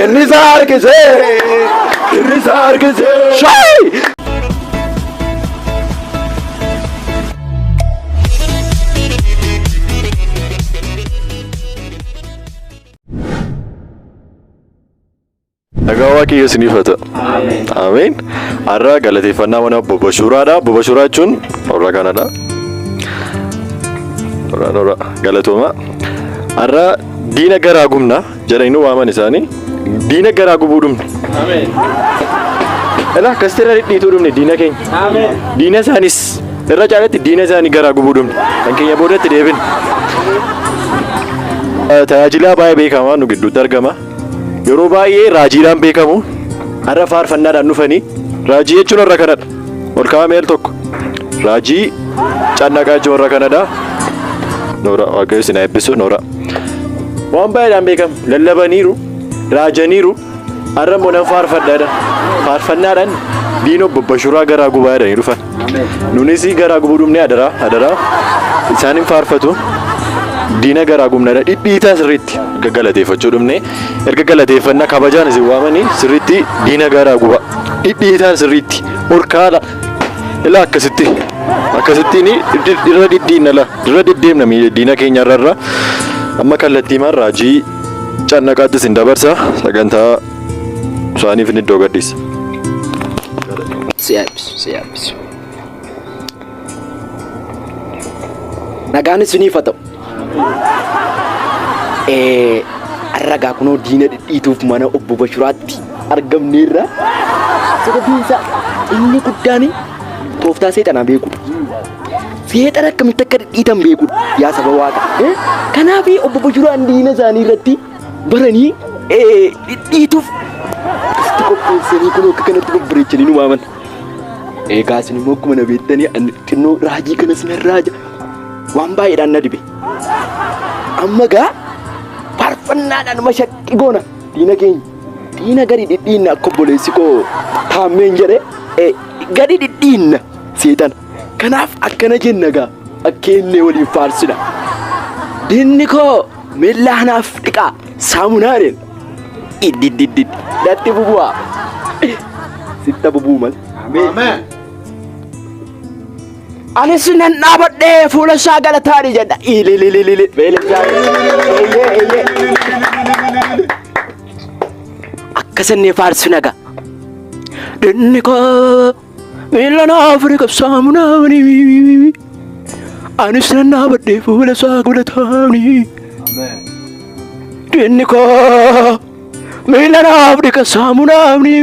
Qillisa harkisee. Qillisa harkisee. Shaay! Nagaa Waaqayyo isiniif haa ta'u. Ameen. Har'a galateeffannaa mana obbo Bashuuraadha. Obbo Bashuuraa jechuun warra kanadha. Warra warra galatooma. Har'a diina garaa gubna jedhanii nu waaman isaanii. Diina garaa gubuu dhumne. Ilaa akkasitti irra dhidhiituu dhumne diina keenya. Diina isaanis irra caalatti diina isaanii garaa gubuu dhumne. Kan keenya boodatti deebine. Tajaajilaa baay'ee beekamaa nu gidduutti argama. Yeroo baay'ee raajiidhaan beekamu. Har'a faarfannaadhaan dhufanii raajii jechuun warra kanadha. Ol kaa'ame al tokko. Raajii cannaqaa jechuun warra kanadha. Noora Waaqayyo isin haa eebbisu noora. Waan baay'eedhaan beekamu. Lallabaniiru, raajaniiru. Har'a immoo nan faarfadhaadha. Faarfannaadhaan diinoo babbashuraa garaa gubaa jedhanii dhufan. Nunis garaa gubuu dhumne adaraa adaraa isaan hin faarfatu. Diina garaa gubnadha dhidhiitaa sirriitti erga galateeffachuu dhumne erga galateeffannaa kabajaan isin waamanii sirriitti diina garaa guba dhidhiitaan sirriitti ol kaala ilaa akkasitti akkasittiin irra dhidhiinna la irra deddeemna diina keenya irra irra amma kallattiimaan raajii cannaqaatti isin dabarsa sagantaa isaaniif inni iddoo gadhiisa. Si eebbisu, si eebbisu. Nagaan isiniif haa ta'u. Har'a gaa kunoo diina dhidhiituuf mana obbo Bashuraatti argamneerra. Sababiin isaa inni guddaan tooftaa seexanaa beekuudha. Seexana akkamitti akka dhidhiitan beekuudha yaa saba waaqa. Kanaaf obbo Bashuraan diina isaanii irratti baranii dhidhiituuf akkasitti qopheessanii kunoo akka kanatti babbareechanii nu waaman. Egaa isin immoo akkuma na beektanii ani xinnoo raajii kanas nan raaja. Waan baay'eedhaan na dibe. Amma gaa faarfannaadhaan mashaqqi goona diina keenya. Diina gadi dhidhiinna akka obboleessi koo taammeen jedhe gadi dhidhiinna seexana. Kanaaf akkana jenna gaa akka inni waliin faarsina. Diinni koo miilla anaaf dhiqaa saamunaadhaan iddiddidid natti bubu'aa. Sitta bubuu malee. Anis nan dhaabadhee fuula isaa galataani jedha. Ilililili. Eeyyee eeyyee. Akkasannee faarsu naga. Dinni koo miila naaf dhiqa saamunaani. Anis nan dhaabadhee fuula isaa galataani. Dinni koo miila naaf dhiqa saamunaani.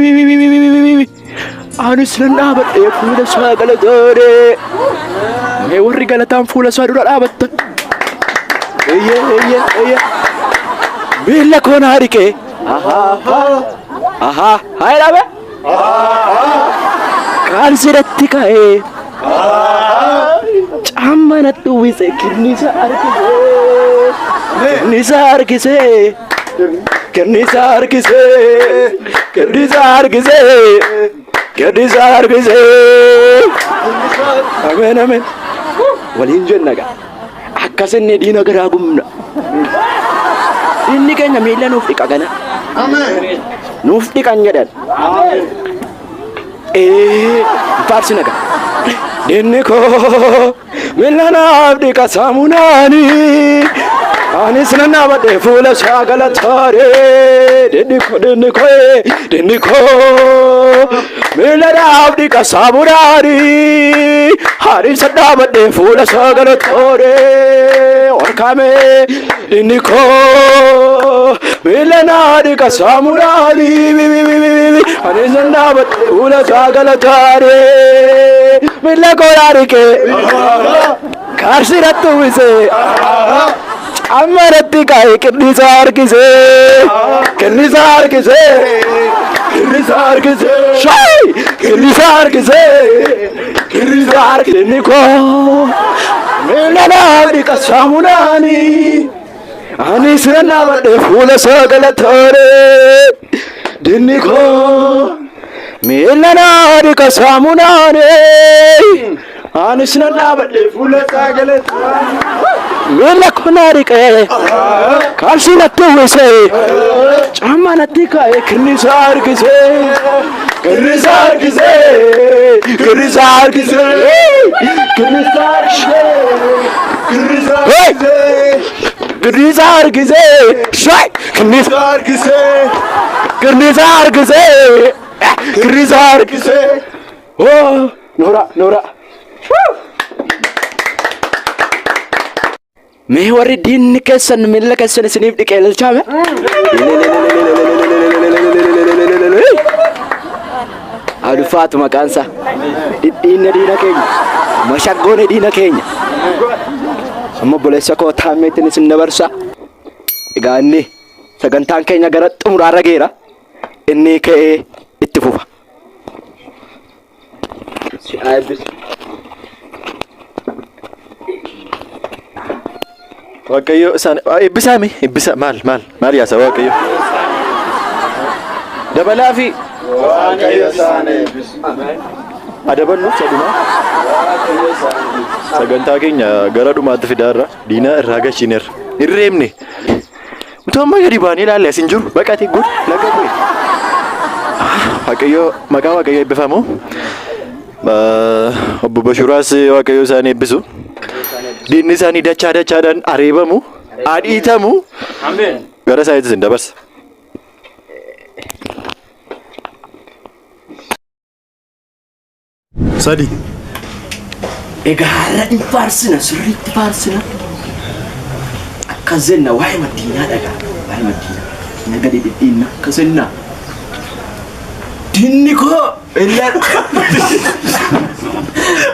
Anis nan dhaabadhee fuula isaa galataani. Mee warri galataan fuula isaa dura dhaabattan. Eeyyee eeyyee eeyyee. Miila koo naa dhiqee. Ahaa ahaa haa jedhame. Kaan sirratti ka'ee. Caamma natti uwwise kinnisa harkisee. Kinnisa harkisee. Kinnisa harkisee. Kinnisa harkisee. Kinnisa harkisee. Ameen ameen. Waliin jenna gaa. Akkasinni diina garaa gubna. Diinni keenya miila nuuf dhiqa gana. Nuuf dhiqan jedhan. Faarsi nagaa. Diinni koo miila naaf dhiqa saamunaani. Anis nan dhaabadhe fuula isaa galataare. Diinni koo diinni koo diinni koo miila naaf dhiqa saamunaani. Anis nan dhaabadhe fuula isaa galataare. Olkaame diinni koo miila naa dhiqa saamunaani. Anis nan dhaabadhe fuula isaa galataare. Miila koo naa dhiqee. Kaarsi irratti uwwisee. Caamma irratti kaa'ee qillisa harkisee. Qillisa harkisee. Qillisa harkisee. Shaay! Qillisa harkisee. Qillisa harkisee. Inni koo miila naa dhiqa saamunaani. Anis nan dhaabadhe fuula isaa galataare. Dinni koo miila naa dhiqa saamunaani. Anis nan dhaabadhe fuula isaa galataare. Miila koo naa dhiqee kaalsii natti uwwisee caammaa natti kaa'ee kirnisaa harkisee kirnisaa harkisee kirnisaa harkisee kirnisaa harkisee kirnisaa harkisee shaay kirnisaa harkisee kirnisaa harkisee kirnisaa harkisee oo noora noora. Mee warri diinni keessan miila keessan isiniif dhiqee ililchaame. Ulfaatu maqaan isaa. Dhidhiinne diina keenya. Mashaggoone diina keenya. Amma obboleessa koo taammeetiin isin dabarsa. Egaa inni sagantaan keenya gara xumuraarra geera. Inni ka'ee itti fufa. Si haa eebbisu. Waaqayyo isaan eebbisaa mee eebbisa maal maal maal yaasa Waaqayyo. Dabalaa fi Waaqayyo isaan eebbisu. adabannuuf saduma. Sagantaa keenya gara dhumaatti fidaarra diina irraa gashineerra. Hin reebne. Utuu amma gadi baanee ilaalle as hin jiru baqate gud laga bu'e. Waaqayyo maqaa Waaqayyo eebbifamu. Obbo Bashuraas Waaqayyo isaan eebbisu. Diinni isaanii dachaa dachaadhaan areebamu, adhiitamu. Gara isaaniitti isin dabarsa. Sadi. Egaa har'a in faarsina sirriitti faarsina. Akkas jenna waa'ee madiinaa dhagaa waa'ee madiinaa diina gadi dhidhiinna akkas jenna. Diinni koo illaan.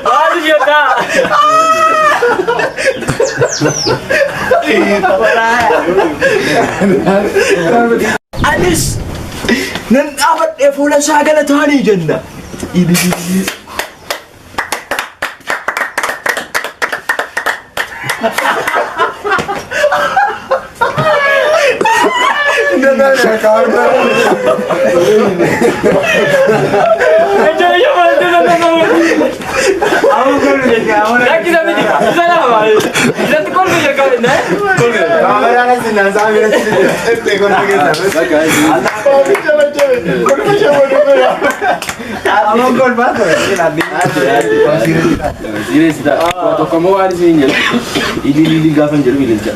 Maal jedhaa? Anis nan dhaabadhee fuula isaa galataanii jenna. Tokkommoo waan isin hin jedhu. Ililii gaafa hin jedhu ililcha.